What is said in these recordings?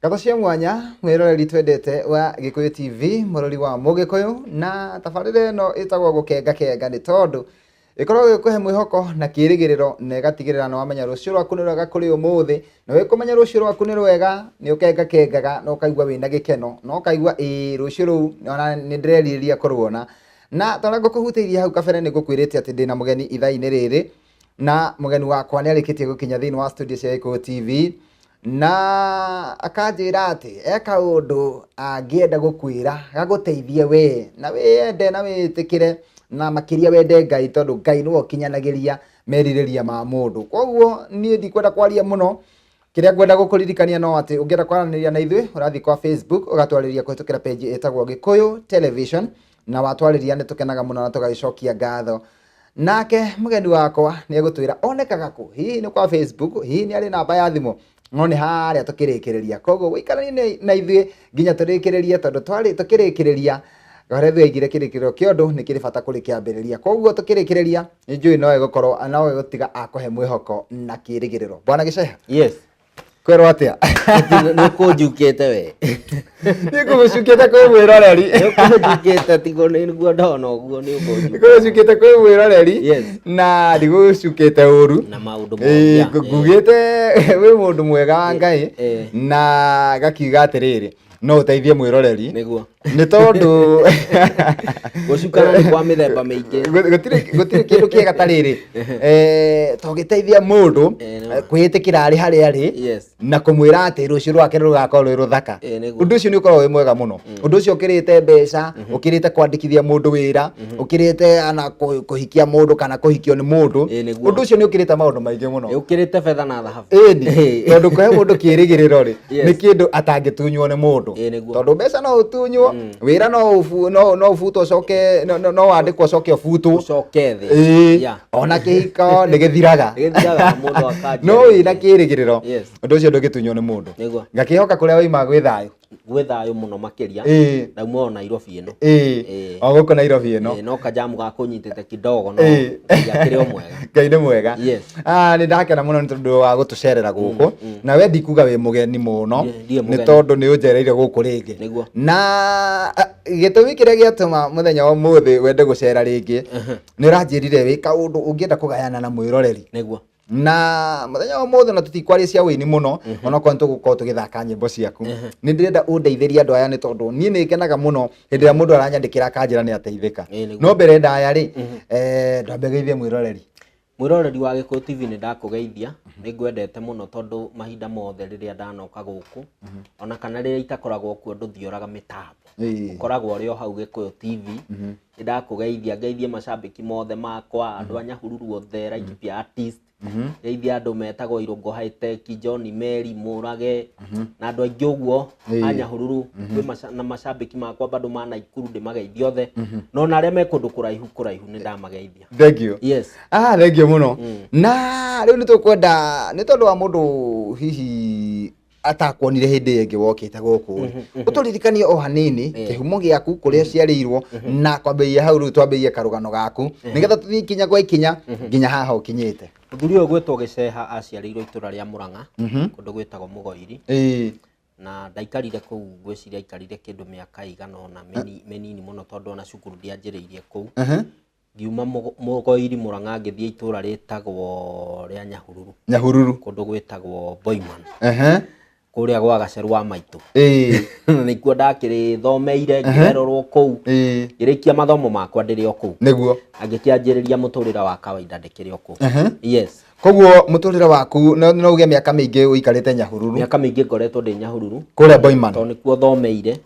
Ngatho cia mwanya mwĩroreri twendete wa Gĩkũyũ TV, mũrori wa Mũgĩkũyũ, na tabarĩra ĩno ĩtagwo Gũkenga Kenga nĩ tondũ ĩkoragwo ĩgĩkũhe mwĩhoko na kĩĩrĩgĩrĩro na ĩgatigĩrĩra nĩ wamenya rũciũ rwaku nĩ rwega kũrĩ ũmũthĩ, na wĩkũmenya rũciũ rwaku nĩ rwega nĩ ũkengakengaga na ũkaigua wĩna gĩkeno na ũkaigua ĩĩ rũciũ rũu ona nĩ ndĩrerirĩria kũruona. Na ta ũrĩa ngũkũhutĩirie hau kabere nĩ ngũkwĩrĩte atĩ ndĩna mũgeni ithaa-inĩ rĩrĩ, na mũgeni wakwa nĩ arĩkĩtie gũkinya thĩinĩ wa studio cia Gĩkũyũ TV na akanjĩra atĩ e kaũndũ angĩenda gũkwĩra gagũteithie we na wĩyende na wĩtĩkĩre na makĩria wende Ngai tondũ Ngai nĩwe ũkinyanagĩria merirĩria ma mũndũ. Koguo niĩ ndikwenda kwaria mũno, kĩrĩa ngwenda gũkũririkania no atĩ ũngĩenda kwaranĩria na ithuĩ ũrathiĩ kwa Facebook ũgatwarĩria kũhĩtũkĩra page ĩtagwo Gĩkũyũ Television, na watwarĩria nĩ tũkenaga mũno na tũgagĩcokia ngatho. Nake mũgeni wakwa nĩ egũtwĩra onekaga kũ, hihi nĩ kwa Facebook, hihi nĩ arĩ namba ya thimũ, no nĩ harĩa tũkĩrĩkĩrĩria. Koguo wĩikaranie na ithuĩ nginya tũrĩkĩrĩrie, tondũ twarĩ tũkĩrĩkĩrĩria Garethu aigire kĩrĩkĩrĩro kĩa ũndũ nĩ kĩrĩ bata kũrĩ kĩambĩrĩria. Koguo tũkĩrĩkĩrĩria nĩ njũĩ no egũkorwo no egũtiga akũhe mwĩhoko na kĩrĩgĩrĩro. Bwana Gĩceha. Yes. Kwerwo atĩa? Nĩ ũkũnjukĩte we. Nĩ ngũgũcukĩte kwĩ mwĩroreri. Nĩ ũkũnjukĩte tiguo nĩguo ndona ũguo nĩ ũkũnjukĩte. Ngũgũcukĩte kwĩ mwĩroreri. Yes. Na ndigũgũcukĩte ũru. Na maũndũ mothe. Ngugĩte wĩ mũndũ mwega wa Ngai na gakiuga atĩrĩrĩ, no ũteithie mwĩroreri. Nĩguo. Nĩ tondũ gũcukana nĩ kwa mĩthemba mĩingĩ. Gũtirĩ kĩndũ kĩega ta rĩrĩ to gĩteithia mũndũ kwĩĩtĩkĩra arĩ harĩa arĩ na kũmwĩra atĩ rũciũ rwake rũgakorwo rwĩ rũthaka. Ũndũ ũcio nĩ ũkoragwo wĩ mwega mũno. Ũndũ ũcio ũkĩrĩte mbeca, ũkĩrĩte kwandĩkithia mũndũ wĩra, ũkĩrĩte ana kũhikia mũndũ kana kũhikio nĩ mũndũ. Ũndũ ũcio nĩ ũkĩrĩte maũndũ maingĩ mũno. Ũkĩrĩte betha na thahabu. Ĩni, tondũ kũhe mũndũ kĩĩrĩgĩrĩro rĩ, nĩ kĩndũ atangĩtunywo nĩ mũndũ. Tondũ mbeca no ũtunywo, wĩra no ũbutwo ũcoke, no wandĩkwo ũcoke ũbutwo. Ũcoke thĩ. Ona kĩhiko nĩ gĩthiraga. No wĩna kĩĩrĩgĩrĩro, ũndũ ũcio ndũngĩtunywo nĩ mũndũ. Ngakĩhoka kũrĩa waima gwĩ thayũ. Gwĩ thayũ mũno makĩria. Ndauma o Nairobi ĩno. O gũkũ Nairobi ĩno. No kajamu gakũnyitĩte kidogo no Ngai akĩrĩ o mwega. Ngai nĩ mwega. Yes. Nĩ ndakena mũno nĩ tondũ wa gũtũcerera gũkũ. Na we ndikuga wĩ mũgeni mũno nĩ tondũ nĩ ũnjereire gũkũ rĩngĩ. Na gĩtũmi kĩrĩa gĩatũma mũthenya wa ũmũthĩ wende gũcera rĩngĩ nĩ ũranjĩrire wĩ kaũndũ ũngĩenda kũgayana na mwĩroreri. Nĩguo. Na mũthenya wa ũmũthĩ na tũtikwaria cia wĩini mũno, onokorwo nĩ tũgũkorwo tũgĩthaka nyĩmbo ciaku, nĩ ndĩrenda ũndeithĩrie andũ aya nĩ tondũ niĩ nĩ ngenaga mũno hĩndĩ ĩrĩa mũndũ aranyandĩkĩra akanjĩra nĩ ateithĩka. No mbere ndaya rĩ, ndambe geithie mwĩroreri. Mwĩroreri wa Gĩkũyũ TV nĩ ndakũgeithia, nĩ ngwendete mũno tondũ mahinda mothe rĩrĩa ndanoka gũkũ, ona kana rĩrĩa itakoragwo kuo ndũthioraga mĩtambo. Ũkoragwo ũrĩ o hau Gĩkũyũ TV. Nĩ ndakũgeithia, ngeithie macambĩki mothe makwa, andũ a Nyahururu othe, Laikipia artist, ngeithie andũ metagwo Irũngũ High Tech, John Mary, Mũrage, na andũ aingĩ ũguo a Nyahururu, kwĩ na macambĩki makwa bado ma Naikuru ndĩmageithie othe, na ona arĩa me kũndũ kũraihu kũraihu nĩ ndamageithia. Thank you. Yes. Thank you mũno. Na rĩu nĩ tũkwenda nĩ tondũ wa mũndũ hihi atakuonire hĩndĩ ĩyo ĩngĩ wokĩte gũkũ rĩ, ũtũririkanie o hanini kĩhumo gĩaku, kũrĩa ũciarĩirwo, na kwambĩrĩria hau rĩu twambĩrĩrie karũgano gaku nĩgetha tũthiĩ ikinya kwa ikinya nginya haha ũkinyĩte. Mũthuri ũyũ gwĩtwo Gĩceha aciarĩirwo itũra rĩa Mũrang'a, kũndũ gwĩtagwo Mũgoiri. Na ndaikarire kũu, ngwĩciria aikarire kĩndũ mĩaka ĩigana ũna mĩnini mũno tondũ ona cukuru ndianjĩrĩirie kũu. Ngiuma Mũgoiri Mũrang'a ngĩthiĩ itũra rĩtagwo rĩa Nyahururu. Nyahururu. Kũndũ gwĩtagwo Boiman. Kũrĩa gwa Gacerũ wa maitũ. Nĩkuo ndakĩthomeire, ngĩrererwo kũu. Ngĩrĩkia mathomo makwa ndĩrĩ o kũu. Nĩguo. Na ngĩkĩanjĩrĩria mũtũrĩre wa kawaida ndĩkĩrĩ o kũu. Yes. Koguo mũtũrĩre waku no uge mĩaka mĩingĩ ũikarĩte Nyahururu. Mĩaka mĩingĩ ngoretwo ndĩ Nyahururu. Kũrĩa Boiman. Tondũ nĩkuo thomeire.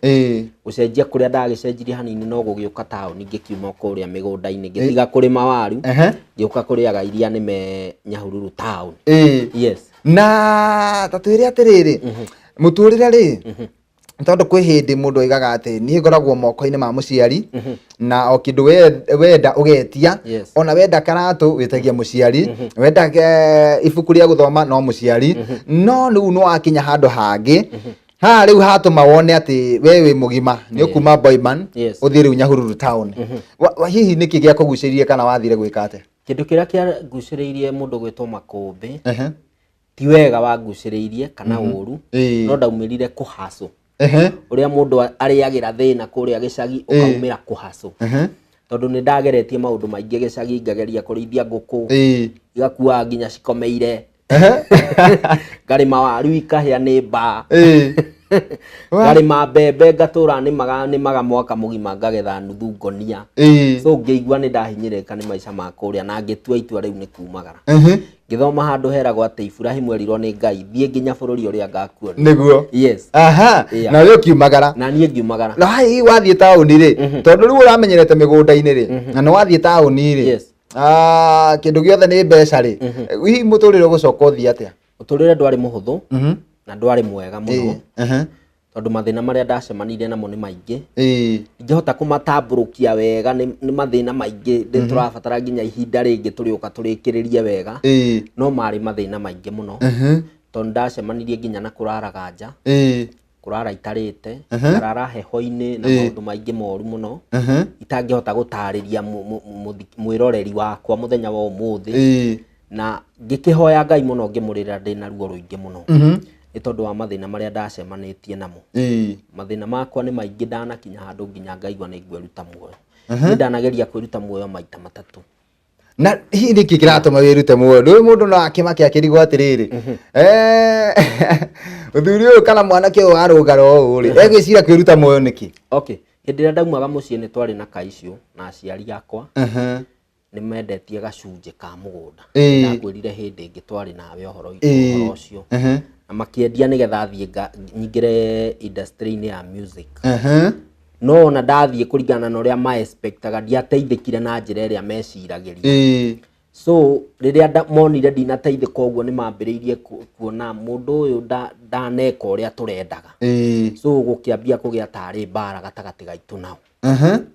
Gũcenjia kũrĩa ndagĩcenjirie hanini no gũgĩũka taũni ngĩkiuma kũrĩa mĩgũnda-inĩ ngĩtiga kũrĩma waru. Ngĩũka kũrĩaga iria nĩme Nyahururu taũni. Yes. Na ta twĩre atĩrĩrĩ, mũtũrĩre rĩ, tondũ kwĩ hĩndĩ mũndũ oigaga atĩ niĩ ngoragwo moko-inĩ ma mũciari na o kĩndũ wenda ũgetia. Ona wenda karatũ wĩtagia mũciari, wenda ibuku rĩa gũthoma no mũciari, no rĩu nĩ wakinya handũ hangĩ haha rĩu hatũma wone atĩ we wĩ mũgima nĩ ũkuma Boiman ũthiĩ rĩu Nyahururu town. Hihi nĩkĩ gĩakũgucĩrĩirie kana wathire gwĩka atĩa? Kĩndũ kĩrĩa kĩangucĩrĩirie mũndũ gwĩtwo Makũmbĩ, Ti wega wangucĩrĩirie kana ũru, no ndaumĩrire kũhacũ. Ũrĩa mũndũ arĩagĩra thĩna kũrĩa gĩcagi, ũkaumĩra kũhacũ. Tondũ nĩ ndageretie maũndũ maingĩ gĩcagi, ngageria kũrĩithia ngũkũ, igakua nginya cikomeire. Ngarĩma waru ikahĩa nĩ mbaa. Ngarĩma mbembe ngatũra nĩmaga nĩmaga mwaka mũgima ngagetha nuthu ngonia. So ngĩigua nĩ ndahinyĩrĩrĩka nĩ maica ma kũrĩa na ngĩtua itua rĩu nĩ kumagara. Ngĩthoma handũ heragwo atĩ Iburahimu erirwo nĩ Ngai, thiĩ nginya bũrũri ũrĩa ngakuonia. Nĩguo. Yes. Aha. Yeah. Na we ũkiumagara. Na niĩ ngiumagara. Na hihi wathiĩ taũni rĩ, tondũ rĩu ũramenyerete mĩgũnda-inĩ rĩ, na nĩ wathiĩ taũni rĩ, Yes. Kĩndũ gĩothe nĩ mbeca rĩ, hihi mũtũrĩre ũgũcoka ũthiĩ atĩa? Mũtũrĩre ndwarĩ mũhũthũ na ndwarĩ mwega mũno, tondũ mathĩna marĩa ndacemanirie namo nĩ maingĩ. Ingĩhota kũmatambũrũkia wega, nĩ mathĩna maingĩ ndĩ tũrabatara nginya ihinda rĩngĩ tũrĩũka tũrĩkĩrĩrie wega. No marĩ mathĩna maingĩ mũno, tondũ ndacemanirie nginya na kũraraga nja, kũrara itarĩte, ngarara heho-inĩ na maũndũ maingĩ moru mũno itangĩhota gũtarĩria mwĩroreri wakwa mũthenya wa ũmũthĩ. Na ngĩkĩhoya Ngai mũno, ngĩmũrĩra ndĩna ruo rũingĩ mũno nĩ tondũ wa mathĩna marĩa ndacemanĩtie namo. Mathĩna makwa nĩ maingĩ, ndanakinya handũ nginya ngaigua nĩ ngwĩruta muoyo. Nĩ ndanageria kwĩruta muoyo maita matatũ. Na hihi nĩkĩ kĩratũma wĩrute muoyo? Ndũĩ mũndũ no akĩmake akĩrigwo atĩrĩrĩ, mũthuri ũyũ kana mwanake ũyũ warũngara ũũ rĩ, egwĩciria kwĩruta muoyo nĩkĩ? Okay, hĩndĩ ĩrĩa ndaumaga mũciĩ nĩ twarĩ na kaicio na aciari akwa nĩ mendetie gacunjĩ ka mũgũnda. Ndakwĩrire hĩndĩ ĩngĩ twarĩ nawe ũhoro ũhoro ũcio. Na makĩendia nĩgetha thiĩ nyingĩre industry-inĩ ya music. No ona ndathiĩ kũringana na ũrĩa ma-expectaga, ndiateithĩkire na njĩra ĩrĩa meciragĩria. So rĩrĩa monire ndinateithĩka ũguo, nĩ mambĩrĩirie kuona mũndũ ũyũ ndaneka ũrĩa tũrendaga. So gũkĩambia kũgĩa tarĩ mbara gatagatĩ gaitũ nao.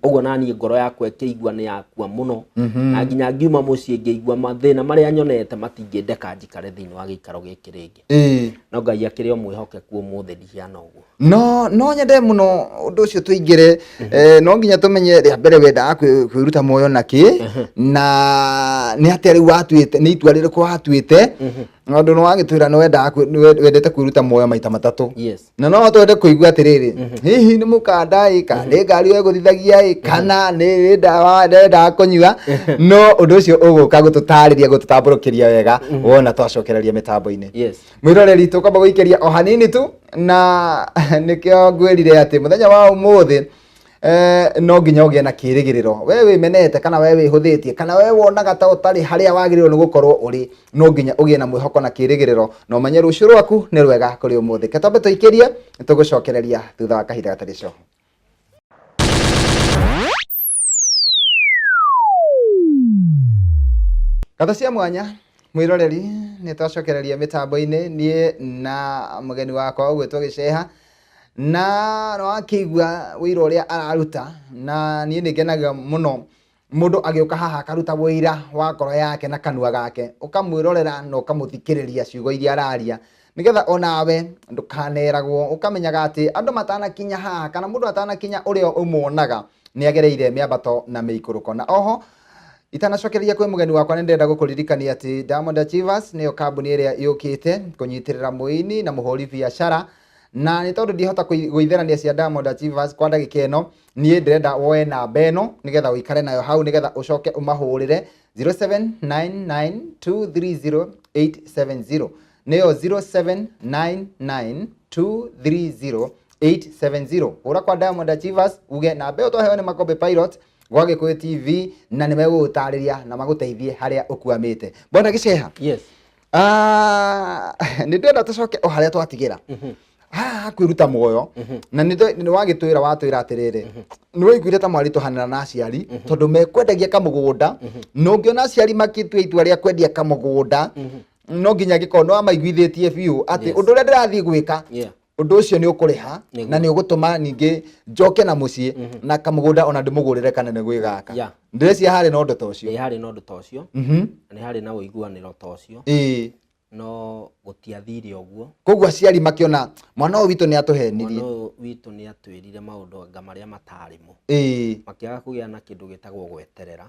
Ũguo naniĩ ngoro yakwa ĩkĩigua nĩ yakua mũno, na nginya ngiuma mũciĩ ngĩigua mathĩna marĩa nyonete matingĩndeka njikare thĩinĩ wa gĩikaro gĩkĩ rĩngĩ. No Ngai akĩrĩ o mwĩhokeku, ũmũthĩ ndihiana ũguo. No nyende mũno ũndũ ũcio tũingĩre, no nginya tũmenye rĩa mbere wendaga kwĩruta muoyo nakĩ, na nĩ atĩa rĩu watuĩte, nĩ itua rĩrĩkũ watuĩte, tondũ nĩ wagĩtwĩra nĩ wendaga wendete kwĩruta muoyo maita matatũ. Yes. Na no twende kũigua atĩrĩrĩ, hihi nĩ mũkanda ĩ, kana nĩ ngari wegũthithagia ĩ, kana nĩ ndawa ndendaga kũnyua? No ũndũ ũcio ũgũka gũtũtarĩria, gũtũtambũrũkĩria wega wona twacokereria mĩtambo-inĩ. Yes. Mwĩroreri, tũkwamba gũikĩria o hanini tu, na nĩkĩo ngwĩrire atĩ mũthenya wa ũmũthĩ no nginya ũgĩe na kĩĩrĩgĩrĩro. We wĩmenete, kana we wĩhũthĩtie, kana we wonaga ta ũtarĩ harĩa wagĩrĩirwo nĩ gũkorwo ũrĩ, no nginya ũgĩe na mwĩhoko na kĩĩrĩgĩrĩro na ũmenye rũciũ rwaku nĩ rwega kũrĩ ũmũthĩ. Ke twambe tũikĩrie, tũgũcokereria thutha wa kahinda gatarĩ coho. Ngatho cia mwanya, mwĩroreri, nĩ twacokereria mĩtambo-inĩ, niĩ na mũgeni wakwa ũgwĩtwo Gĩceha, na nĩ wakĩigua wĩira ũrĩa araruta, na niĩ nĩ ngenaga mũno mũndũ agĩũka haha akaruta wĩira wa ngoro yake na kanua gake, ũkamwĩrorera na ũkamũthikĩrĩria ciugo iria araria, nĩgetha onawe ndũkaneragwo, ũkamenyaga atĩ andũ matanakinya haha, kana mũndũ atanakinya ũrĩa ũmuonaga, nĩ agereire mĩambato na mĩikũrũko. Na oho itanacokereria kwĩ mũgeni wakwa, nĩ ndĩrenda gũkũririkania atĩ Diamond Achievers nĩyo kambuni ĩrĩa yũkĩte kũnyitĩrĩra mũini na mũhũri biacara, na nĩ tondũ ndihota gũitherania cia Diamond Achievers kwa ndagĩka ĩno, niĩ ndĩrenda woe namba ĩno nĩgetha ũikare nayo hau, nĩgetha ũcoke ũmahũrĩre 0799230870, nĩyo 0799230870. Hũra kwa Diamond Achievers uge namba ĩyo twaheo nĩ Makombe Pilot gwa Gĩkũyũ TV, na nĩ megũgũtarĩria na magũteithie harĩa ũkwamĩte. Bwana Gĩceha. Yes. Nĩ ndĩrenda tũcoke o harĩa twatigĩra haha kwĩruta muoyo, na nĩ wagĩtwĩra, watwĩra atĩrĩrĩ, nĩ waiguire ta mwaritũhanĩra na aciari tondũ mekwendagia kamũgũnda, na ũngĩona aciari makĩtua itua rĩa kwendia kamũgũnda, no nginya angĩkorwo nĩ wamaiguithĩtie biũ atĩ ũndũ ũrĩa ndĩrathiĩ gwĩka, ũndũ ũcio nĩ ũkũrĩha na nĩ ũgũtũma ningĩ njoke na mũciĩ na kamũgũnda ona ndĩmũgũrĩre kanene gwĩ gaka. Ndĩreciria harĩ na ũndũ ta ũcio. Nĩ harĩ na ũndũ ta ũcio, na nĩ harĩ na ũiguanĩro ta ũcio, no gũtiathire ũguo. Koguo aciari makĩona mwana ũyũ witũ nĩ atũhenirie. Mwana ũyũ witũ nĩ atwĩrire maũndũ anga marĩa matarĩ mo. Makĩaga kũgĩa na kĩndũ gĩtagwo gweterera.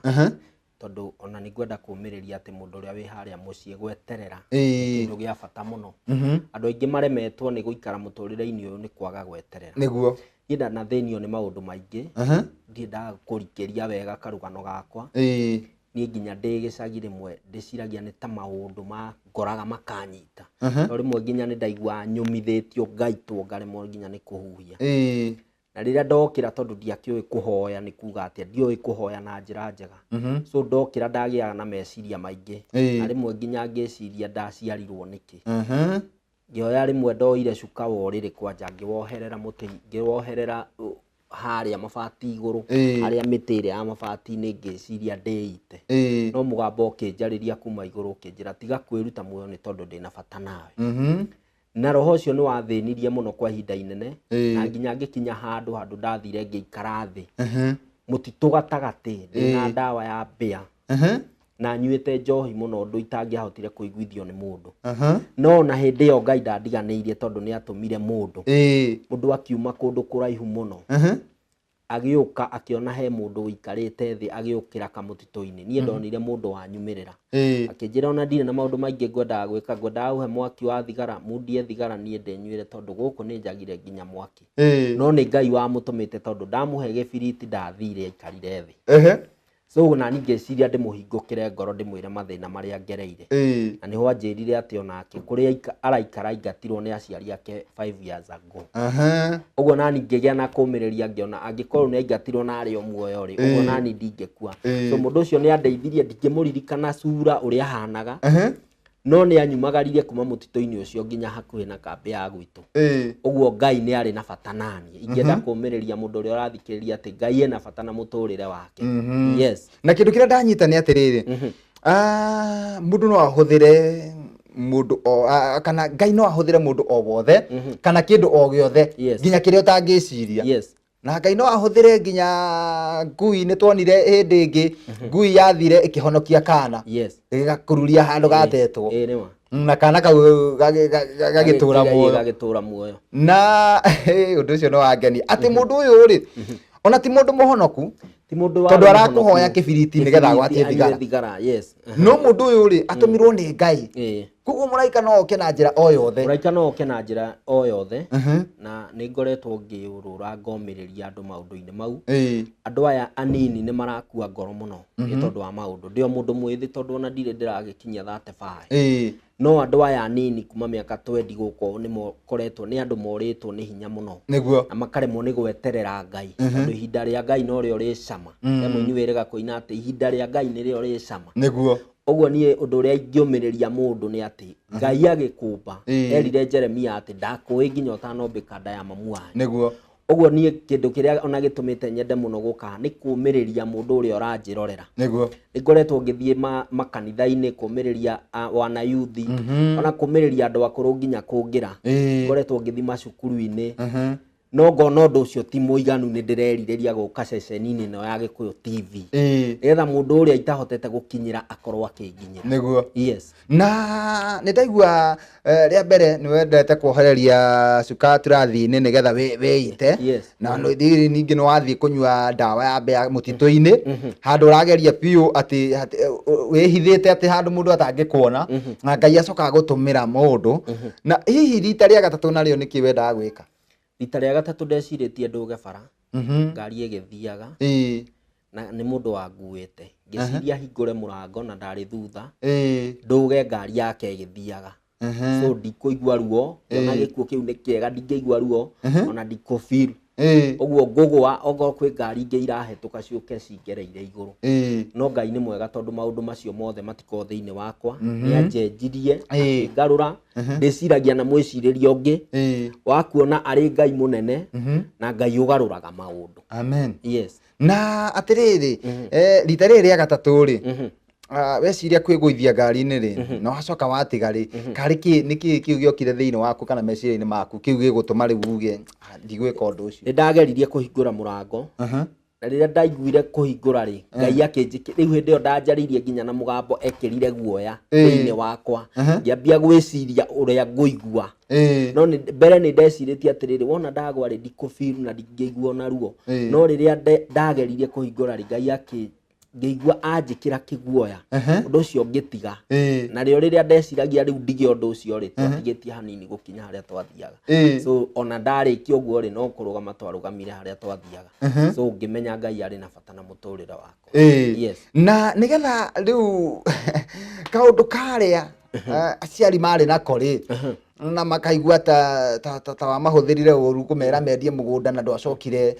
Tondũ ona nĩ ngwenda kũũmĩrĩria atĩ mũndũ ũrĩa wĩ harĩa mũciĩ gweterera kĩndũ gĩa bata mũno. Andũ aingĩ maremetwo nĩ gũikara mũtũrĩre-inĩ ũyũ nĩ kwaga gweterera. Nĩguo. Niĩ ndanathĩnio nĩ maũndũ maingĩ, ndiendaga kũrikĩria wega karũgano gakwa. Niĩ nginya ndĩ gĩcagi rĩmwe ndĩciragia nĩ ta maũndũ mangoraga makanyita. No rĩmwe nginya nĩ ndaiguaga nyũmithĩtio ngaitwo ngaremwo nginya nĩ kũhuhia. Na rĩrĩa ndokĩra tondũ ndiakĩũĩ kũhoya nĩ kuga atĩa, ndioĩ kũhoya na njĩra njega. So ndokĩra ndagĩaga na meciria maingĩ. Na rĩmwe nginya ngĩciria ndaciarirwo nĩkĩ. Ngĩoya rĩmwe ndoire cuka wa ũrĩrĩ kwanja ngĩwoherera mũtĩ, ngĩwoherera harĩa mabati igũrũ, harĩa mĩtĩ ĩrĩa ya mabati-inĩ ngĩciria ndĩite. No mũgambo ũkĩnjarĩria kuma igũrũ ũkĩnjĩra tiga kwĩruta muoyo nĩ tondũ ndĩna bata nawe. Na roho ũcio nĩ wathĩnirie mũno kwa ihinda inene, na nginya ngĩkinya handũ handũ ndathire ngĩikara thĩ mũtitũ gatagatĩ ndĩna ndawa ya mbĩa na nyuĩte njohi mũno ũndũ itangĩahotire kũiguithio nĩ mũndũ. No na hĩndĩ ĩyo Ngai ndandiganĩirie tondũ nĩ atũmire mũndũ. Mũndũ akiuma kũndũ kũraihu mũno. Agĩũka akĩona he mũndũ ũikarĩte thĩ agĩũkĩra kamũtitũ-inĩ. Niĩ ndonire mũndũ wanyumĩrĩra. Akĩnjĩra ona ndirĩ na maũndũ maingĩ ngwendaga gwĩka, ngwendaga ũhe mwaki wa thigara, mundie thigara niĩ ndĩnyuĩre tondũ gũkũ nĩ njagire nginya mwaki. No nĩ Ngai wamũtũmĩte tondũ ndamũhe gĩbiriti ndathire aikarire thĩ. So nani ngĩciria ndĩmũhingũkĩre ngoro ndĩmwĩre mathĩna marĩa ngereire. Na nĩho anjĩrire atĩ onake kũrĩa araikara aingatirwo nĩ aciari ake 5 years ago. Ũguo nani ngĩgĩa na kũmĩrĩria ngĩona angĩkorwo nĩ aingatirwo na arĩ o muoyo rĩ, ũguo nani ndingĩkua. So mũndũ ũcio nĩ andeithirie, ndingĩmũririkana cura ũrĩa ahanaga. No nĩ anyumagaririe kuma mũtitũ-inĩ ũcio nginya hakuhĩ na kambĩ ya gwitũ. Ũguo Ngai nĩ arĩ na bata naniĩ. Ingĩenda kũũmĩrĩria mũndũ ũrĩa ũrathikĩrĩria atĩ Ngai ena bata na mũtũrĩre wake. Yes. Na kĩndũ kĩrĩa ndanyita nĩ atĩrĩrĩ, mũndũ no ahũthĩre mũndũ o, kana Ngai no ahũthĩre mũndũ o wothe, kana kĩndũ o gĩothe, nginya kĩrĩa ũtangĩciria. Na Ngai no ahũthĩre nginya ngui, nĩ tuonire hĩndĩ ĩngĩ ngui yathire ĩkĩhonokia kana. Ĩgakũruria handũ gatetwo. Na kana kau gagĩtũra muoyo. Gagĩtũra muoyo. Na ũndũ ũcio nĩ wangenia atĩ mũndũ ũyũ rĩ, ona ti mũndũ mũhonoku, Ti mũndũ wa tondũ arakũhoya kĩbiriti nĩgetha agwatie thigara. Thigara, yes. No mũndũ ũyũ rĩ, atũmirwo nĩ Ngai. Koguo mũraika no oke na njĩra o yothe. Mũraika no oke na njĩra o yothe. Na nĩ ngoretwo ngĩũrũra ngomĩrĩria andũ maũndũ-inĩ mau. Andũ aya anini nĩ marakua ngoro mũno nĩ tondũ wa maũndũ. Ndĩ o mũndũ mwĩthĩ tondũ ona ndirĩ ndĩragĩkinyia 35. No andũ aya anini kuma mĩaka 20 gũkũ nĩ mokoretwo nĩ andũ morĩtwo nĩ hinya mũno. Nĩguo. Na makaremwo nĩ gweterera Ngai. Tondũ ihinda rĩa Ngai no rĩo rĩ cama. He mũini wĩrĩga kũina atĩ ihinda rĩa Ngai nĩrĩo rĩ cama. Nĩguo. Ũguo niĩ ũndũ ũrĩa ingĩũmĩrĩria mũndũ nĩ atĩ Ngai agĩkũmba, erire Jeremia atĩ ndakũĩ nginya ũtanombĩka nda ya mamu wanyu. Nĩguo. Ũguo niĩ kĩndũ kĩrĩa ona gĩtũmĩte nyende mũno gũka nĩ kũũmĩrĩria mũndũ ũrĩa ũranjĩrorera. Nĩguo. Nĩ ngoretwo ngĩthiĩ makanitha-inĩ kũũmĩrĩria wana yuthi, ona kũũmĩrĩria andũ akũrũ nginya kũngĩra. Ngoretwo ngĩthiĩ macukuru-inĩ. No ngona ũndũ ũcio ti mũiganu, nĩ ndĩrerirĩria gũka ceceni-inĩ ĩno ya Gĩkũyũ TV. Nĩgetha mũndũ ũrĩa itahotete gũkinyĩra akorwo akĩnginyĩra. Nĩguo. Yes. Na nĩ ndaigua rĩa mbere nĩ wendete kuohereria cuka turathi-inĩ nĩgetha wĩite. Yes. Na ningĩ nĩ wathiĩ kũnyua ndawa ya mbĩa mũtitũ-inĩ, handũ ũrageria biũ atĩ wĩhithĩte atĩ handũ mũndũ atangĩkuona, na Ngai acokaga gũtũmĩra mũndũ. Na hihi rita rĩa gatatũ narĩo nĩkĩ wendaga gwĩka? Rita rĩa gatatũ ndecirĩtie ndũge bara, ngari ĩgĩthiaga, na nĩ mũndũ wanguĩte. Ngĩciria hingũre mũrango na ndarĩ thutha, ndũge ngari yake ĩgĩthiaga. So ndikũigua ruo, ngĩona gĩkuũ kĩu nĩ kĩega, ndingĩigua ruo, ona ndikũ feel. Ũguo ngũgũa, okorwo kwĩ ngari ingĩ irahĩtũka ciũke cingereire igũrũ. No Ngai nĩ mwega tondũ maũndũ macio mothe matikoragwo thĩinĩ wakwa. Nĩ anjenjirie, akĩngarũra, ndĩciragia na mwĩcirĩrie ũngĩ, wa kuona arĩ Ngai mũnene, na Ngai ũgarũraga maũndũ. Amen. Yes. Na atĩrĩrĩ, rita rĩrĩ rĩa gatatũ rĩ, weciria kwĩgũithia ngari-inĩ rĩ, na wacoka watiga rĩ, karĩ kĩ, nĩ kĩ kĩu gĩokire thĩinĩ waku kana meciria-inĩ maku kĩu gĩgũtũma rĩu uge, ndigwĩka ũndũ ũcio? Nĩ ndageririe kũhingũra mũrango. Na rĩrĩa ndaiguire kũhingũra rĩ, Ngai akĩnjĩkĩra, rĩu hĩndĩ ĩyo ndanjarĩirie nginya na mũgambo ekĩrire guoya thĩinĩ wakwa. Ngĩambia gwĩciria ũrĩa ngũigua. No mbere nĩ ndecirĩtie atĩrĩrĩ, wona ndagwa rĩ, ndikũ feel na ndingĩigua ona ruo. No rĩrĩa ndageririe kũhingũra rĩ, Ngai Ngĩigua anjĩkĩra kĩguoya ũndũ ũcio ngĩtiga. Na rĩo rĩrĩa ndeciragia rĩu ndige ũndũ ũcio rĩ, twatigĩtie hanini gũkinya harĩa twathiaga. So ona ndarĩkia ũguo rĩ, no kũrũgama twarũgamire harĩa twathiaga. So ngĩmenya Ngai arĩ na bata na mũtũrĩre wakwa. Yes. Na nĩgetha rĩu kaũndũ karĩa aciari marĩ nako rĩ, na makaigua ta wamahũthĩrire ũru kũmera mendie mũgũnda na ndwacokire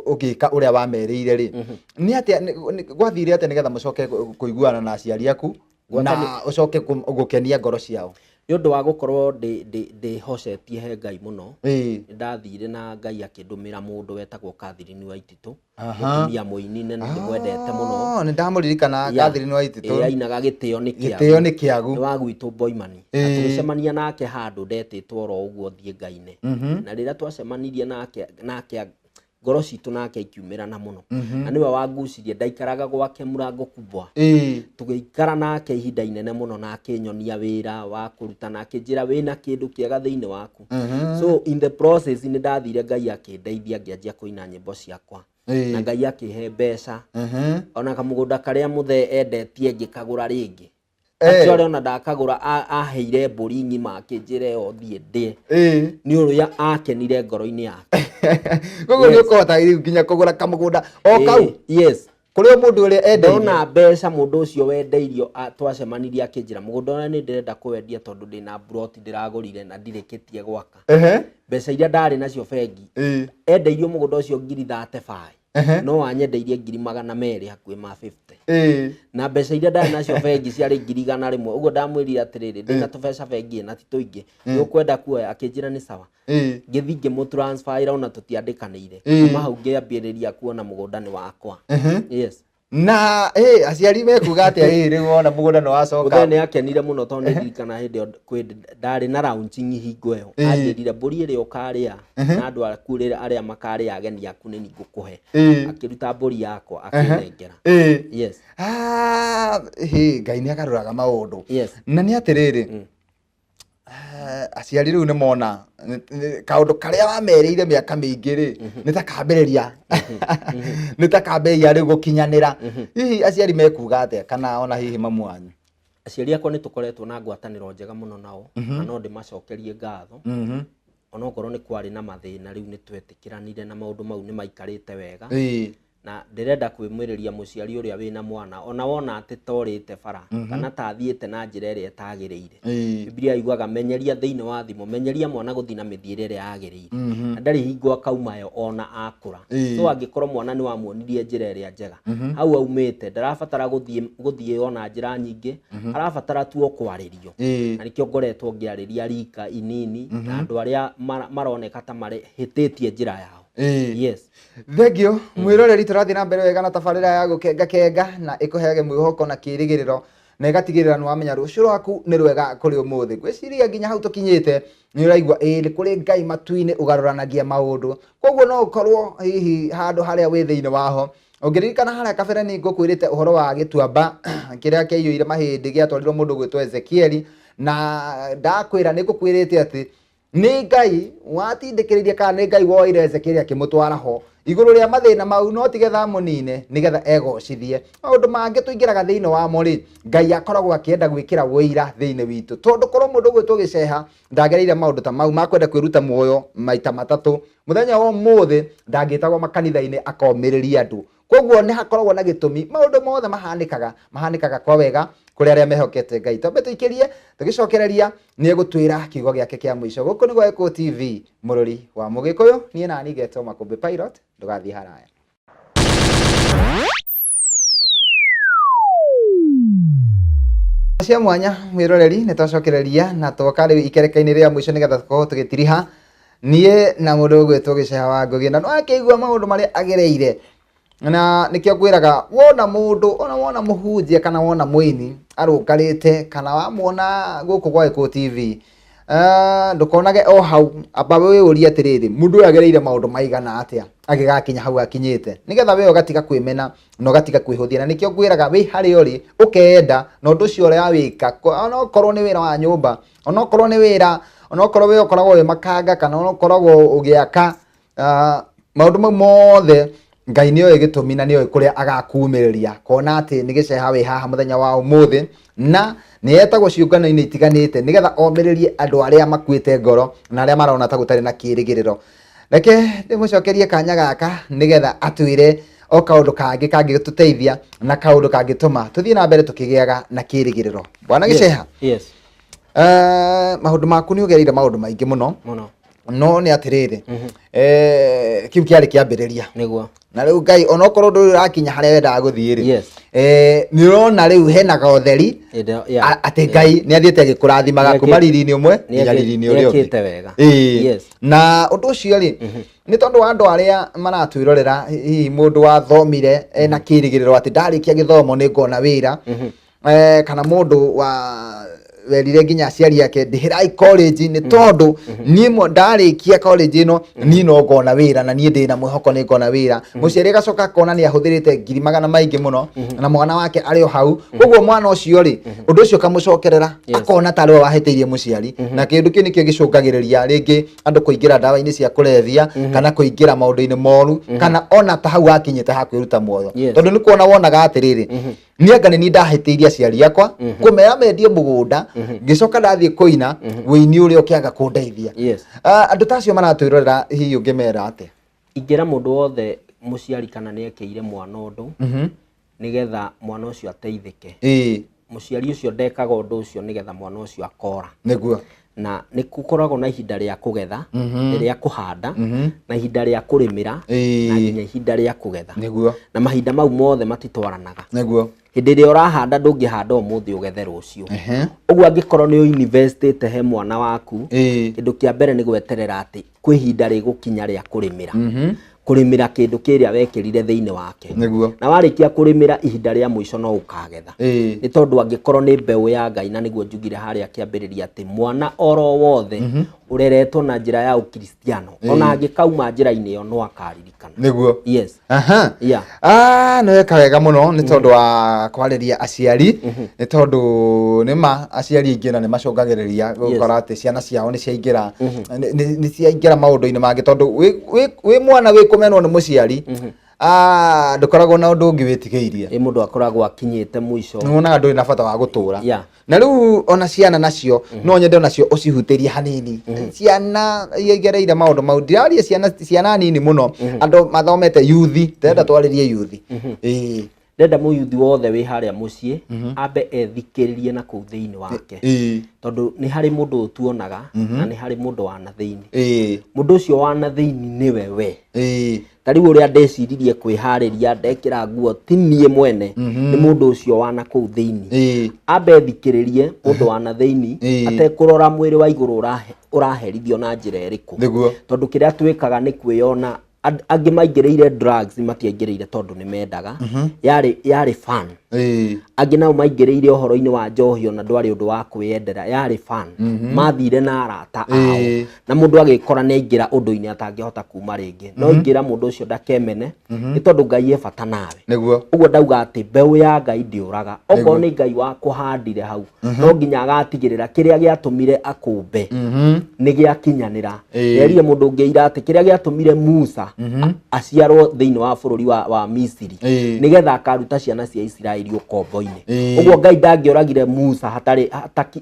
ũgĩka ũrĩa wamerĩire rĩ, nĩ atĩa gwathire atĩa nĩgetha mũcoke kũiguana na aciari aku na ũcoke gũkenia ngoro ciao? Nĩ ũndũ wa gũkorwo ndĩhocetie he Ngai mũno, nĩndathire na Ngai akĩndũmĩra mũndũ wetagwo Catherine Waititũ, mũtumia mũini na nĩndĩmwendete mũno. Nĩ ndamũririkana Catherine Waititũ. Ainaga gĩtĩo nĩ kĩagu. Gĩtĩo nĩ kĩagu. Nĩ wa gwitũ Boimani. Na tũgĩcemania nake handũ ndetĩtwo oro ũguo thiĩ Ngai-inĩ. Na rĩrĩa twacemanirie nake ngoro citũ nake ikiumĩrana mũno. Na nĩwe wangucirie, ndaikaraga gwake mũrango kubwa. Tũgĩikara nake ihinda inene mũno na akĩnyonia wĩra wa kũruta na akĩnjĩra wĩna kĩndũ kĩega thĩinĩ waku. So in the process nĩ ndathire Ngai akĩndeithia ngĩanjia kũina nyĩmbo ciakwa. Na Ngai akĩhe mbeca. Ona kamũgũnda karĩa mũthee endetie ngĩkagũra rĩngĩ. Actually ona ndakagũra aheire mbũri ng'ima akĩnjĩra ĩyo thiĩ ndĩe. Nĩ ũrĩa akenire ngoro-inĩ yake. Koguo nĩ ũkũhota rĩu nginya kũgũra kamũgũnda o kau? Yes. Kũrĩ o mũndũ ũrĩa endeirio. Ndona mbeca mũndũ ũcio wendeirio twacemanirie akĩnjĩra mũgũnda ũrĩa nĩ ndĩrenda kũwendia tondũ ndĩna mburoti ndĩragũrire na ndirĩkĩtie gwaka. Mbeca iria ndarĩ nacio bengi, endeirio mũgũnda ũcio ngiri 35. No anyendeirie ngiri 200 hakuhĩ ma 50. Na mbeca iria ndarĩ nacio bengi ciarĩ ngiri 100. Ũguo ndamwĩrire atĩrĩrĩ, ndĩna tũbeca bengi na ti tũingĩ. Nĩ ũkwenda kuoya? Akĩnjĩra nĩ sawa. Ngĩthiĩ ngĩmũtransfer ona tũtiandĩkanĩire. Kuma hau ngĩambĩrĩria kuona mũgũnda nĩ wakwa. Yes. Na aciari mekuga atĩa rĩu wona mũgũnda nĩ wacoka? Mũthee nĩ akenire mũno tondũ nĩ ndirikana hĩndĩ ĩyo kwĩ ndarĩ na launching hingo ĩyo. Anjĩrire mbũri ĩrĩa ũkarĩa na andũ aku arĩa makarĩa ageni aku nĩ niĩ ngũkũhe. Akĩruta mbũri yakwa akĩnengera. Yes. Ngai nĩ agarũraga maũndũ. Yes. Na nĩ atĩrĩrĩ, aciari rĩu nĩ mona kaũndũ karĩa wamerĩire mĩaka mĩingĩ rĩ, nĩ ta kambĩrĩria. Nĩ ta kambĩrĩria rĩu gũkinyanĩra. Hihi aciari mekuga atĩa kana ona hihi mamu wanyu? Aciari akwa nĩ tũkoretwo na ngwatanĩro njega mũno nao, na no ndĩmacokerie ngatho. Onokorwo nĩ kwarĩ na mathĩna rĩu nĩ twetĩkĩranire na maũndũ mau nĩ maikarĩte wega. Na ndĩrenda kwĩmwĩrĩria mũciari ũrĩa wĩna mwana ona wona atĩ torĩte bara kana ta athiĩte na njĩra ĩrĩa ĩtagĩrĩire. Biblia yugaga menyeria thĩinĩ wa thimo, menyeria mwana gũthiĩ na mĩthiĩre ĩrĩa yagĩrĩire. Na ndarĩ hingo akauma yo ona akũra. So angĩkorwo mwana nĩ wamuonirie njĩra ĩrĩa njega, hau aumĩte ndarabatara gũthiĩ ona njĩra nyingĩ, arabatara tu o kwarĩrio. Na nĩkĩo ngoretwo ngĩarĩria rika inini na andũ arĩa maroneka ta marehĩtĩtie njĩra yao. Yes. Thank you. Mwĩroreri tũrathiĩ na mbere wega na tabarĩra ya gũkenga kenga na ĩkũheage mwĩhoko na kĩĩrĩgĩrĩro na ĩgatigĩrĩra nĩ wamenya rũciũ rwaku nĩ rwega kũrĩ ũmũthĩ. Ngwĩciria nginya hau tũkinyĩte nĩ ũraigua ĩĩ nĩ kũrĩ Ngai matu-inĩ ũgarũranagia maũndũ. Koguo no ũkorwo hihi handũ harĩa wĩ thĩinĩ waho. Ũngĩririkana harĩa kabere nĩ ngũkwĩrĩte ũhoro wa gĩtuamba kĩrĩa kĩaiyũire mahĩndĩ gĩatwarirwo mũndũ gwĩtwo Ezekieli, na ndakwĩra nĩ ngũkwĩrĩte atĩ nĩ Ngai watindĩkĩrĩirie kana nĩ Ngai woire Ezekieli akĩmũtwara ho igũrũ rĩa mathĩna mau, no tigetha amũnine nĩgetha egocithie. Maũndũ mangĩ tũingĩraga thĩinĩ wamo rĩ, Ngai akoragwo akĩenda gwĩkĩra ũira thĩinĩ witũ, tondũ korwo mũndũ ũgwĩtwo Gĩceha ndagereire maũndũ ta mau ma kwenda kwĩruta muoyo maita matatũ, mũthenya wa ũmũthĩ ndangĩtagwo makanitha-inĩ akomĩrĩria andũ. Koguo nĩ hakoragwo na gĩtũmi, maũndũ mothe mahanĩkaga kwa wega kũrĩ arĩa mehokete Ngai. Twambe tũikĩrie, tũgĩcokereria nĩ egũtwĩra kiugo gĩake kĩa mũico. Gũkũ nĩ gwa Gĩkũyũ TV, mũrũri wa Mũgĩkũyũ, niĩ nani ngetwo Makũmbĩ Pilot, ndũgathiĩ haraya. Cia mwanya mwĩroreri, nĩ twacokereria na twoka rĩu ikereka-inĩ rĩa mũico nĩgetha tũkorwo tũgĩtiriha niĩ na mũndũ ũgwĩtwo Gĩceha wa Ngũgĩ, na nĩwakĩigua maũndũ marĩa agereire. Na nĩkĩo ngwĩraga wona mũndũ, ona wona mũhunjia kana wona mũini arũngarĩte kana wamuona gũkũ gwa Gĩkũyũ TV, ndũkonage o hau, amba wĩyũrie atĩrĩrĩ, mũndũ ũyũ agereire maũndũ maigana atĩa agĩgakinya hau akinyĩte, nĩgetha we ũgatiga kwĩmena na ũgatiga kwĩhũthia. Na nĩkĩo ngwĩraga wĩ harĩa ũrĩ ũkeenda na ũndũ ũcio ũrĩa wĩka, onokorwo nĩ wĩra wa nyũmba, onokorwo nĩ wĩra, onokorwo we ũkoragwo wĩ makanga kana ũkoragwo ũgĩaka, maũndũ mau mothe Ngai nĩ oĩ gĩtũmi na nĩ oĩ kũrĩa agakumĩrĩria kuona atĩ nĩ gĩceha wĩ haha mũthenya wa ũmũthĩ, na nĩ etagwo ciũngano-inĩ itiganĩte nĩgetha omĩrĩrie andũ arĩa makuĩte ngoro na arĩa marona ta gũtarĩ na kĩrĩgĩrĩro. Reke ndĩmũcokerie kanya gaka nĩgetha atwĩre o kaũndũ kangĩ kangĩtũteithia na kaũndũ kangĩtũma tũthiĩ na mbere tũkĩgĩaga na kĩrĩgĩrĩro. Bwana Gĩceha, Yes. Maũndũ maku nĩ ũgereire maũndũ maingĩ mũno. Mũno. No nĩ atĩrĩrĩ, kĩu kĩarĩ kĩambĩrĩria. Nĩguo. Na rĩu Ngai onokorwo ndũrĩ ũrakinya harĩa wendaga gũthiĩ rĩ, Yes. Nĩ ũrona rĩu hena gotheri Yeah. atĩ Ngai nĩ athiĩte agĩkũrathimaga kuma riri-inĩ ũmwe nginya riri-inĩ ũrĩa ũngĩ. Nĩekĩte wega. Ĩĩ. Yes. Na ũndũ ũcio rĩ, nĩ tondũ wa andũ arĩa maratwĩrorera, hihi mũndũ wathomire ena kĩrĩgĩrĩro atĩ ndarĩkia gĩthomo nĩ ngona wĩra, kana mũndũ wa werire nginya aciari ake ndĩhĩrai college nĩ tondũ niĩ ndarĩkia college ĩno niĩ no ngona wĩra na niĩ ndĩna mwĩhoko nĩ ngona wĩra. Mũciari agacoka akona nĩ ahũthĩrĩte ngiri magana maingĩ mũno na mwana wake arĩ o hau. Koguo mwana ũcio rĩ, ũndũ ũcio ũkamũcokerera, akona tarĩ we wahĩtĩirie mũciari, na kĩndũ kĩu nĩkĩo gĩcũngagĩrĩria rĩngĩ andũ kũingĩra ndawa-inĩ cia kũrebia kana kũingĩra maũndũ-inĩ moru, kana ona ta hau akinyĩte ha kwĩruta muoyo, tondũ nĩ kuona wonaga atĩrĩrĩ, niĩ anga nĩ niĩ ndahĩtĩirie aciari akwa kũmera mendie mũgũnda, ngĩcoka ndathiĩ kũina wĩini ũrĩa ũkĩaga kũndeithia. Yes. Andũ ta acio maratwĩrorera, hihi ũngĩmera atĩa? Ingĩra mũndũ wothe mũciari kana nĩ ekĩire mwana ũndũ nĩgetha mwana ũcio ateithĩke, mũciari ũcio ndekaga ũndũ ũcio nĩgetha mwana ũcio akora. Nĩguo. Na nĩ gũkoragwo na ihinda rĩa kũgetha, rĩa kũhanda, na ihinda rĩa kũrĩmĩra, na nginya ihinda rĩa kũgetha. Nĩguo. Na mahinda mau mothe matitwaranaga. Nĩguo. Hĩndĩ ĩrĩa ũrahanda ndũngĩhanda ũmũthĩ ũgethe rũciũ. Ũguo angĩkorwo nĩ ũinvestĩte he mwana waku, kĩndũ kĩa mbere nĩ gweterera atĩ kwĩ ihinda rĩgũkinya rĩa kũrĩmĩra. Kũrĩmĩra kĩndũ kĩrĩa wekĩrire thĩinĩ wake. Nĩguo. Na warĩkia kũrĩmĩra ihinda rĩa mũico no ũkagetha. Nĩ tondũ angĩkorwo nĩ mbeũ ya Ngai, na nĩguo njugire harĩa kĩambĩrĩria atĩ mwana oro wothe ũreretwo na njĩra ya ũkristiano, ona angĩkauma njĩra-inĩ ĩyo no akaririkana. Nĩguo. Yes. Aha. Yeah. Nĩ weka wega mũno nĩ tondũ wa kwarĩria aciari, nĩ tondũ nĩ ma aciari aingĩ na nĩ macũngagĩrĩria gũkora atĩ ciana ciao nĩ ciaingĩra nĩ ciaingĩra maũndũ-inĩ mangĩ, tondũ wĩ mwana wĩ kũmenwo nĩ mũciari, ndũkoragwo na ũndũ ũngĩ wĩtigĩirie. Ĩ mũndũ akoragwo akinyĩte mũico. Nĩ wonaga ndũrĩ na bata wa gũtũra. Yeah. Na rĩu ona ciana nacio no nyende onacio ũcihutĩrie hanini. Ciana iria igereire maũndũ mau, ndiraria ciana nini mũno, andũ mathomete yuthi, ndĩrenda twarĩrie yuthi. Ĩĩ. Ndĩrenda mũyuthi wothe wĩ harĩa mũciĩ ambe ethikĩrĩrie na kũu thĩinĩ wake. Tondũ nĩ harĩ mũndũ ũtuonaga na nĩ harĩ mũndũ wa na thĩinĩ. Mũndũ ũcio wa na thĩinĩ nĩwe we. Ta rĩu ũrĩa ndeciririe kwĩharĩria ndekĩra nguo ti niĩ mwene, nĩ mũndũ ũcio wa na kũu thĩinĩ. Ambe ethikĩrĩrie mũndũ wa na thĩinĩ atekũrora mwĩrĩ wa igũrũ ũraherithio na njĩra ĩrĩkũ. Nĩguo. Tondũ kĩrĩa twĩkaga nĩ kwĩyona. Angĩ maingĩrĩire drugs matiaingĩrĩire tondũ nĩ mendaga. Yarĩ fun. Angĩ nao maingĩrĩire ũhoro-inĩ wa njohi ona ndwarĩ ũndũ wa kwĩyendera, yarĩ fun. Mathire na arata ao. Na mũndũ agĩkora nĩ aingĩra ũndũ-inĩ atangĩhota kuma rĩngĩ. No ingĩra mũndũ ũcio ndakemene, nĩ tondũ Ngai e bata nawe. Nĩguo. Ũguo ndauga atĩ mbeũ ya Ngai ndĩũraga. Okorwo nĩ Ngai wakũhandire hau, no nginya agatigĩrĩra kĩrĩa gĩatũmire akũmbe nĩ gĩakinyanĩra. Nderire mũndũ ũngĩ ira atĩ kĩrĩa gĩatũmire Musa aciarwo thĩinĩ wa bũrũri wa Misiri, nĩgetha akaruta ciana cia Isiraeli ũkombo-inĩ. Ũguo Ngai ndangĩoragire Musa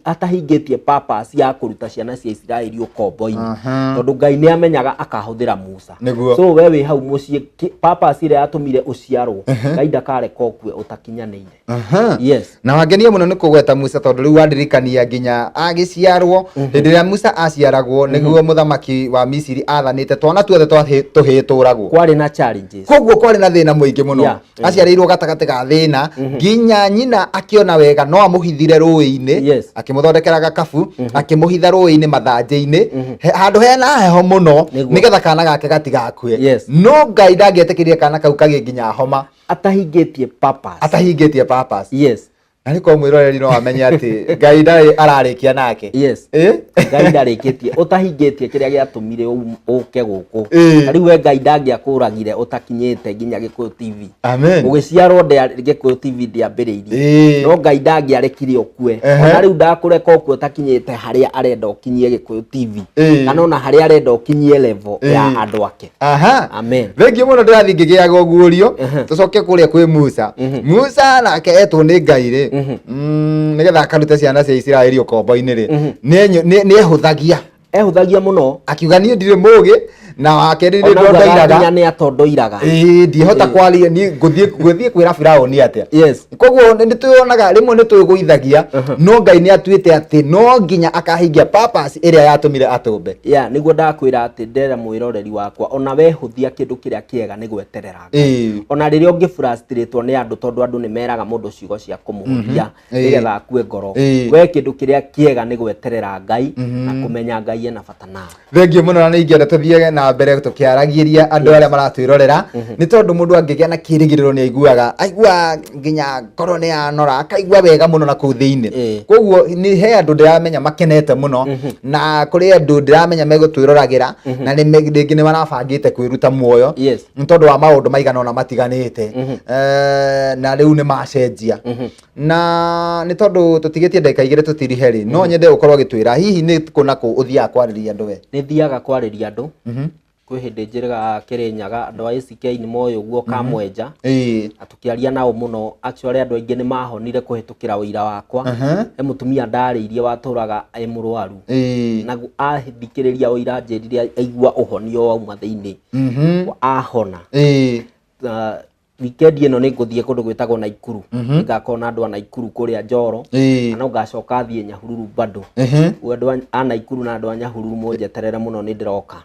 atahingĩtie purpose ya kũruta ciana cia Isiraeli ũkombo-inĩ. Tondũ Ngai nĩ amenyaga akahũthĩra Musa. Nĩguo. So we wĩ hau mũciĩ, purpose ĩrĩa yatũmire ũciarwo, Ngai ndakareka ũkue ũtakinyanĩire. Yes. Na wangenia mũno nĩ kũgweta Musa, tondũ rĩu wandirikania nginya agĩciarwo. Hĩndĩ ĩrĩa Musa aciaragwo, nĩguo mũthamaki wa Misiri athanĩte twana tuothe tũhĩĩ tũragwo. Kwarĩ na challenges. Koguo kwarĩ na thĩna mũingĩ mũno. Aciarĩirwo gatagatĩ ga thĩna, nginya nyina akĩona wega no amũhithire rũĩ-inĩ, akĩmũthondekera gakabu, akĩmũhitha rũĩ-inĩ mathanjĩ-inĩ, handũ hena heho mũno, nĩgetha kana gake gatigakue. No Ngai ndangĩetĩkĩrire kana kau kagĩe nginya homa. Atahingĩtie purpose. Atahingĩtie purpose. Yes. Na nĩ korwo mwĩroreri no amenye atĩ Ngai ndarĩ ararĩkia nake. Yes. Ĩ? Ngai ndarĩkĩtie ũtahingĩtie kĩrĩa gĩatũmire ũke gũkũ. Ĩ. Ta rĩu we Ngai ndangĩakũragire ũtakinyĩte nginya Gĩkũyũ TV. Amen. Ũgĩciarwo Gĩkũyũ TV ndĩambĩrĩirie. Ĩ. No Ngai ndangĩarekire ũkue. Ona rĩu ndakũreka ũkue ũtakinyĩte harĩa arenda ũkinyie Gĩkũyũ TV. Ĩ. Kana ona harĩa arenda ũkinyie level ya Ĩ. andũ ake. Aha. Amen. Thengiũ mũno ndĩrathiĩ ngĩgĩaga ũguũrio. Tũcoke kũrĩa kwĩ Musa. Musa nake etwo nĩ Ngai rĩ, nĩgetha akarute ciana cia Isiraeli ũkombo-inĩ rĩ, nĩehũthagia. Ehũthagia mũno. Akiuga niĩ ndirĩ mũgĩ na wa kerĩ nĩ Ona augaga ndondoiraga. nginya nĩ atondoiraga. Ĩĩ, ndihota kwaria niĩ ngũthiĩ kwĩra Firaũni atĩa. Yes. Koguo nĩ twĩonaga rĩmwe nĩ twĩgũithagia, no Ngai nĩ atuĩte atĩ no nginya akahingia purpose ĩrĩa yatũmire atũmbe. Ya, nĩguo ndakwĩra atĩ ndera mwĩroreri wakwa ona wehũthia kĩndũ kĩrĩa kĩega nĩ gweterera Ngai. Ona rĩrĩa ũngĩfrustratewo nĩ andũ tondũ andũ nĩ meraga mũndũ ciugo cia kũmũhũthia nĩgetha akue ngoro. We kĩndũ kĩrĩa kĩega nĩ gweterera Ngai na kũmenya Ngai ena bata nawe. Thengiũ mũno na nĩ ingĩenda tũthiage na mbere tũkĩaragĩria andũ arĩa maratwĩrorera, nĩ tondũ mũndũ angĩgĩa na kĩrĩgĩrĩro nĩ aiguaga aigua nginya ngoro nĩ yanora, akaigua wega mũno na kũu thĩinĩ. Koguo nĩ he andũ ndĩramenya makenete mũno, na kũrĩ andũ ndĩramenya megũtwĩroragĩra, na rĩngĩ nĩ marabangĩte kwĩruta muoyo. Yes. Nĩ tondũ wa maũndũ maigana ũna matiganĩte. Na rĩu nĩ macenjia. Na nĩ tondũ tũtigĩtie ndagĩka igĩrĩ tũtirihe rĩ, no nyende ũkorwo ũgĩtwĩra hihi nĩ kũ na kũ ũthiaga kwarĩria andũ we? Nĩ thiaga kwarĩria andũ. Kwĩ hĩndĩ njĩrĩga Kĩrĩnyaga, andũ a ACK nĩ moĩ ũguo Kamwenja. Na tũkĩaria nao mũno, actually andũ aingĩ nĩ mahonire kũhĩtũkĩra ũira wakwa. He mũtumia ndarĩirie watũraga e mũrwaru. Na athikĩrĩria ũira anjĩrire aigua ũhonio wauma thĩinĩ. Ahona. Weekend ĩno nĩ ngũthiĩ kũndũ gwĩtagwo Naikuru. Nĩngakorwo na andũ a Naikuru kũrĩa Njoro. Na no ngacoka thiĩ Nyahururu bado. Ũguo andũ a Naikuru na andũ a Nyahururu mũnjeterere mũno nĩ ndĩroka.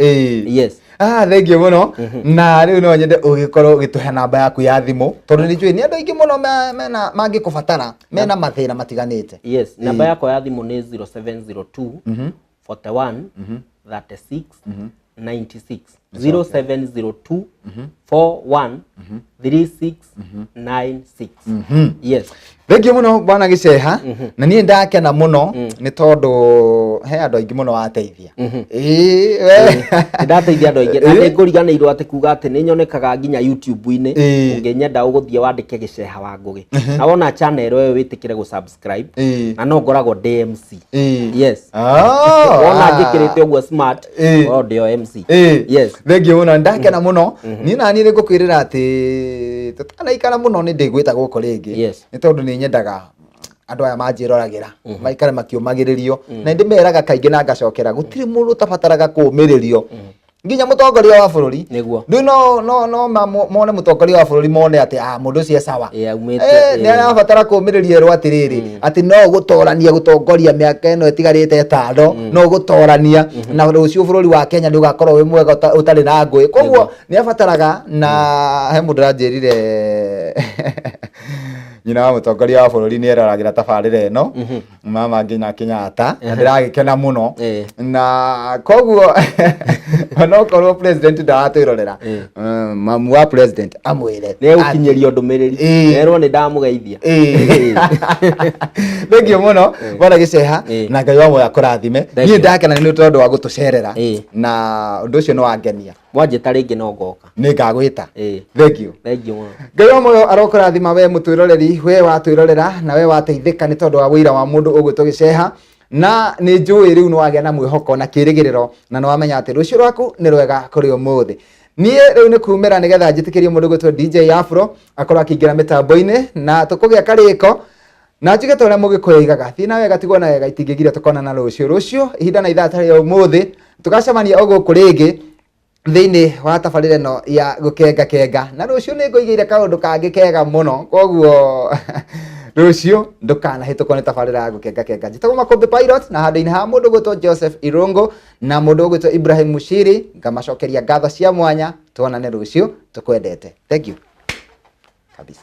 Yes. Thengiũ mũno. Na rĩu no nyende ũgĩkorwo ũgĩtũhe namba yaku ya thimũ, tondũ nĩ njũĩ nĩ andũ aingĩ mũno mena mangĩkũbatara, mena mathĩna matiganĩte. Yes, namba yakwa ya thimũ nĩ 0702 41 36 96. 0702 41 36 96. Yes. Thengiũ mũno bwana Gĩceha, na niĩ ndakena mũno nĩ tondũ he andũ aingĩ mũno wateithia. Ĩĩ, we. Nĩ ndateithia andũ aingĩ na nĩ ngũriganĩirwo atĩ kuga atĩ nĩ nyonekaga nginya YouTube-inĩ. Ũngĩnyenda ũgũthiĩ wandĩke Gĩceha wa Ngũgĩ. Na wona channel ĩyo wĩtĩkĩre gũ-subscribe. Na no ngoragwo ndĩ MC. Yes. Wona njĩkĩrĩte ũguo smart, ngoragwo ndĩ o MC. Yes. Thengiũ mũno, ndakena mũno. Niĩ na niĩ nĩ ngũkwĩrĩra atĩ tũtanaikara mũno nĩ ndĩgwĩta gũkũ rĩngĩ. Yes. Nĩ tondũ nĩ nyendaga andũ aya manjĩroragĩra maikare makĩũmagĩrĩrio, na ndĩmeraga kaingĩ na ngacokera gũtirĩ mũndũ ũtabataraga kũũmĩrĩrio, nginya mũtongoria wa bũrũri. Nĩguo. Rĩu no mone mũtongoria wa bũrũri mone atĩ mũndũ ũcio e sawa. Aumĩte, Nĩ arabatara kũũmĩrĩria erwo atĩrĩrĩ, atĩ no gũtorania gũtongoria mĩaka ĩno ĩtigarĩte ĩtano, no gũtorania na rũciũ bũrũri wa Kenya nĩ ũgakorwo wĩ mwega ũtarĩ na ngũĩ. Koguo nĩ abataraga, na he mũndũ ũranjĩrire nyina wa mũtongoria wa bũrũri nĩ eroragĩra tabarĩra ĩno, mama nginya Kenyatta, na ndĩragĩkena mũno. Na koguo onokorwo president ndaratwĩrorera, mamu wa president amwĩre Nĩ egũkinyĩrio ndũmĩrĩri. Erwo nĩ ndamũgeithia. Thengiũ mũno bwana Gĩceha, na Ngai wa muoyo akũrathime. Thank Niĩ you. ndakena nĩ tondũ wa gũtũcerera, na ũndũ ũcio nĩ wangenia. Mwanjĩta rĩngĩ no ngoka. Nĩ ngagwĩta. Thengiũ. Thengiũ mũno. Ngai wa muoyo arokũrathima we mũtwĩroreri, we watwĩrorera na we wateithĩka nĩ tondũ wa wũira wa mũndũ ũgwĩtwo Gĩceha. Na nĩ njũĩ rĩu nĩ wagĩa na mwĩhoko na kĩrĩgĩrĩro, na nĩ wamenya atĩ rũciũ rwaku nĩ rwega kũrĩ ũmũthĩ. Niĩ rĩu nĩ kumĩra nĩgetha njĩtĩkĩrie mũndũ ũgwĩtwo DJ Afro akorwo akĩingĩra mĩtambo-inĩ, na tũkũgĩa karĩko na njuge ta ũrĩa Mũgĩkũyũ oigaga, thiĩ na wega tigwo na wega, itingĩgiria tũkonana rũciũ. Rũciũ ihinda na ithaa ta rĩa ũmũthĩ tũgacemania o gũkũ rĩngĩ thĩinĩ wa tabarĩra ĩno ya gũkenga kenga, na rũciũ nĩ ngũigĩire kaũndũ kangĩ kega mũno, koguo rũciũ ndũkanahĩtũkwo nĩ tabarĩra ya gũkenga kenga. Njĩtagwo Makũmbĩ Pilot, na handũ-inĩ ha mũndũ ũgwĩtwo Joseph Irũngũ na mũndũ ũgwĩtwo Ibrahim Mushiri, ngamacokeria ngatho cia mwanya. Tuonane rũciũ, tũkwendete. Thank you kabisa.